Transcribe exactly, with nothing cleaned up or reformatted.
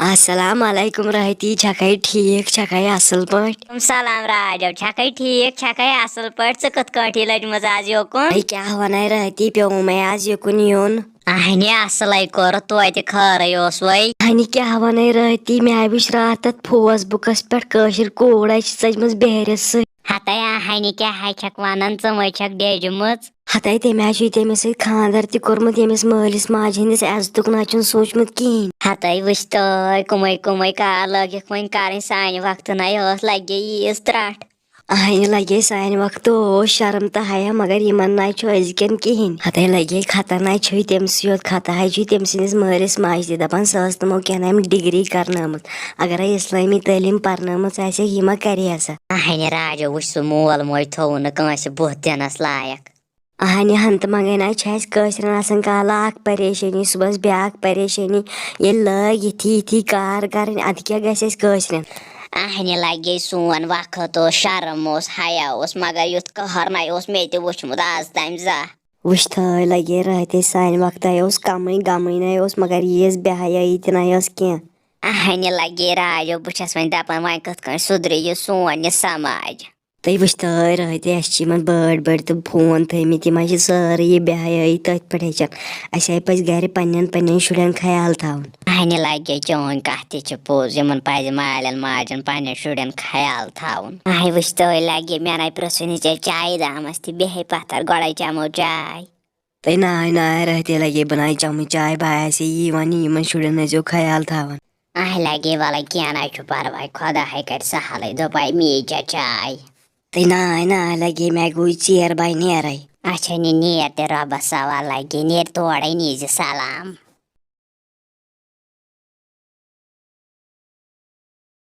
السلام علیکم رٲتی، چھکھے ٹھیٖک؟ چھکھے اصل پٲٹھۍ؟ وعلیکم سلام راجو، چھکھے ٹھیٖک؟ چھکھے اصل پٲٹھۍ؟ ژٕ کِتھ کٲٹھۍ لٔجمٕژ آز یوکُن؟ ہے، کیٛاہ ونے رٲتی، پیوٚو مےٚ آز یوکُن یُن۔ اہنہِ، اصلے کوٚرُتھ، توتہِ خٲرے اوس وے۔ اہنہِ، کیٛاہ ونے رٲتی، مےٚ آیہِ وٕچھ راتھ تتھ فوس بُکس پٮ۪ٹھ کٲشِر کوٗر آیہِ ژٔجمٕژ بیرِ سۭتۍ۔ ہتے اہنہِ، کیٛاہ ہے چھکھ ونان، ژٕ وے چھکھ ڈیجمٕژ۔ ہتے تٔمۍ آسہِ چھُے تٔمِس سۭتۍ خانٛدر تہِ کوٚرمُت، ییٚمِس مٲلِس ماجہِ ہٕنٛدِس عزتُک نہ چھُن سوٗنٛچمُت کِہیٖنۍ۔ ہتے وٕچھ تہٕ کٕمے کٕمے کار لٲگِکھ وۄنۍ کرٕنۍ، سانہِ وقتہٕ نَے ٲس لگے ییٖژ ترٛٹھ۔ اہنہِ لگے سانہِ وقتہٕ اوس شرم تہٕ حیا، مگر یِمن نَے چھُ أزکٮ۪ن کِہیٖنۍ۔ ہتے لگے خطا نَے چھُے تٔمۍ سٕے یوت، خطا ہے چھُے تٔمۍ سٕنٛدِس مٲلِس ماجہِ تہِ، دپان سۄ ٲس تِمو کینٛہہ تام ڈگری کرنٲومٕژ۔ اگرے اسلٲمی تعلیٖم پرنٲومٕژ آسہِ ہے، یہِ ما کرِ ہا سۄ؟ اہنہِ راجو وٕچھ، سُہ مول موج تھوٚوُن نہٕ کٲنٛسہِ بُتھ دِنس لایق۔ اہنہِ ہن تہٕ منگے نہ چھِ اَسہِ کٲشرٮ۪ن آسان کالہٕ اکھ پریشٲنی، صُبحس بیٛاکھ پریشٲنی۔ ییٚلہِ لٲگۍ یِتھی یِتھی کار کرٕنۍ، اَدٕ کیٛاہ گژھِ اَسہِ کٲشرٮ۪ن؟ اہنہِ لگے سون وقت اوس، شرم اوس، حیا اوس، مگر یُتھ قہر نَے اوس مےٚ تہِ وُچھمُت آز تام زانٛہہ۔ وٕچھ تھٲے لگے رٲتے، سانہِ وقتہٕ اوس کمٕے غمٕے نَے اوس، مگر ییٖژ بے حیٲیی تہِ نَے ٲس کینٛہہ۔ اہنہِ لگے راجو، بہٕ چھَس وۄنۍ دپان، وۄنۍ کِتھ کٔنۍ سُدرِ یہِ سون یہِ سماج؟ تُہۍ وٕچھتو رٲتۍ، اَسہِ چھِ یِمن بٔڑۍ بٔڑۍ تہٕ فون تھٲومٕتۍ، یِم حظ چھِ سٲرٕے یہِ بے حیٲیی تٔتھۍ پٮ۪ٹھ ہیٚچھان۔ اَسہِ حظ پَزِ گرِ پننٮ۪ن پننٮ۪ن شُرٮ۪ن خیال تھاوُن۔ اہنہِ لگے چٲنۍ کتھ تہِ چھِ پوٚز، یِمن پزِ مالٮ۪ن ماجٮ۪ن پننٮ۪ن شُرٮ۪ن خیال تھاوُن۔ اہے وٕچھتو لگے، مےٚ نَے پرٛژھُے نہٕ ژےٚ چایہِ دامس تہِ، بیٚہے پتھر، گۄڈے چمو چاے۔ تہٕ ناے ناے رٲتے لگے، بہٕ نَے چمہٕ چاے، بہٕ آسے یی ونہِ یِمن شُرٮ۪ن ٲسۍزیو خیال تھاوان۔ اہے لگے، ولے کینٛہہ نَے چھُ پرواے، خۄداہے کرِ سہلٕے، دوٚپے مے چےٚ چاے۔ تہٕ ناے ناے لگے، مےٚ گوٚو ژیر، بہٕ نیرے۔ اچھا نہِ نیر تہِ رۄبس حوال لگے، نیر تورے نیٖزِ سلام۔